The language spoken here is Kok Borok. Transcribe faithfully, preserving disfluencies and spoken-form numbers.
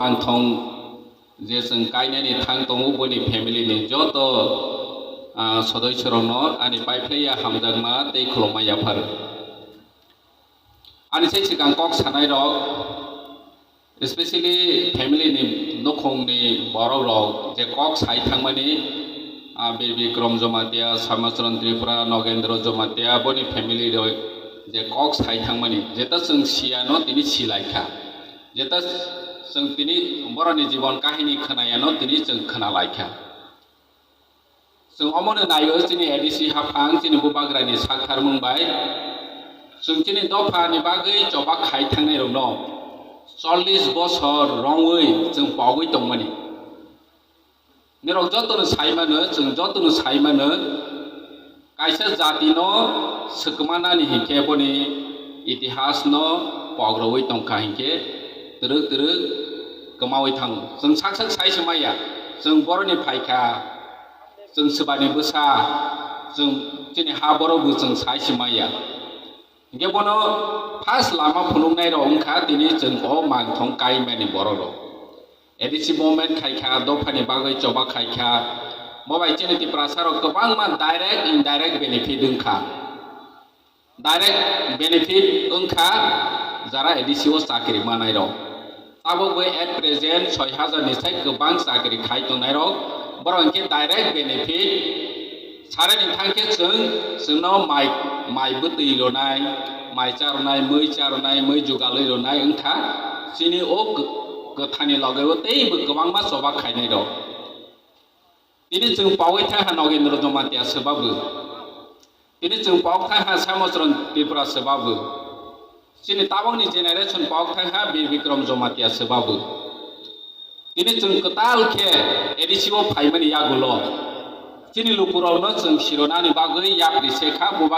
mangthong je chwng kainani thang tongo, boni family ni joto, ah, sodoisyorokno ani paiphlaiya hamjakma tei khulumma yaphar. Ani se swkang kok sanai rok, especially family ni nukhung ni borok rok je kok sai thangmani, ah, Bir Bikram Jamatia, Samacharan Tripura, Nogendra Jamatia, boni family rok je kok sai thangmani, jeta chwng siyano tini silaikha, jeta chwng tini boroni jibon kahini khwnayano tini chwng khwnalaikha. Chwng omono naio chini A D C haphang, chini bubagrani saktharmung bai. Chwng chini dophani bagwi choba khai thangnairokno chollish bosor romwi chwng pogwi tongmani. Nirok jotono saimano, chwng jotono saimano, kaisa jatino swkmanani hinkhe boni itihasno pogroi tongkha hinkhe twrwk twrwk kwmawi thango. Chwng sak sak sai se maya, chwng boroni phaikha, chwng swbani bwsa, chwng chini ha borok bo chwng sai se maya. Hinkhe bono first lama phunuknai rok wngkha tini chwng o mangthong kaimani borok rok. A D C movement khaikha, dophani bagwi choba khaikha, bo bai chini Tiprasa rok kwbangma direct indirect benefit wngkha. Direct benefit wngkha jara A D C o chakri manai rok. Tabok bai at present soi hajar ni sai kwbang chakri khai tongnai rok, borok hinkhe direct benefit. Sarani thangkhe chwng, chwngno mai, mai bwtwi ronai, mai cha ronai, mui cha ronai, mui jugalwi ronai wngkha. Chini o kw-, kwthani logeo teibo kwbangma choba khainai rok. Tini chwng pogwi thangha Nogendra Jamatia swbabu. Tini chwng pogwi thangha Samacharan Tripura swbabu. Chini tabokni generation pogwi thangha Bir Bikram Jamatia swbabu. Tini chwng kwtal khe A D C o phaimani yagulo chini lukurokno chwng sironani bagwi yapri se kha, buba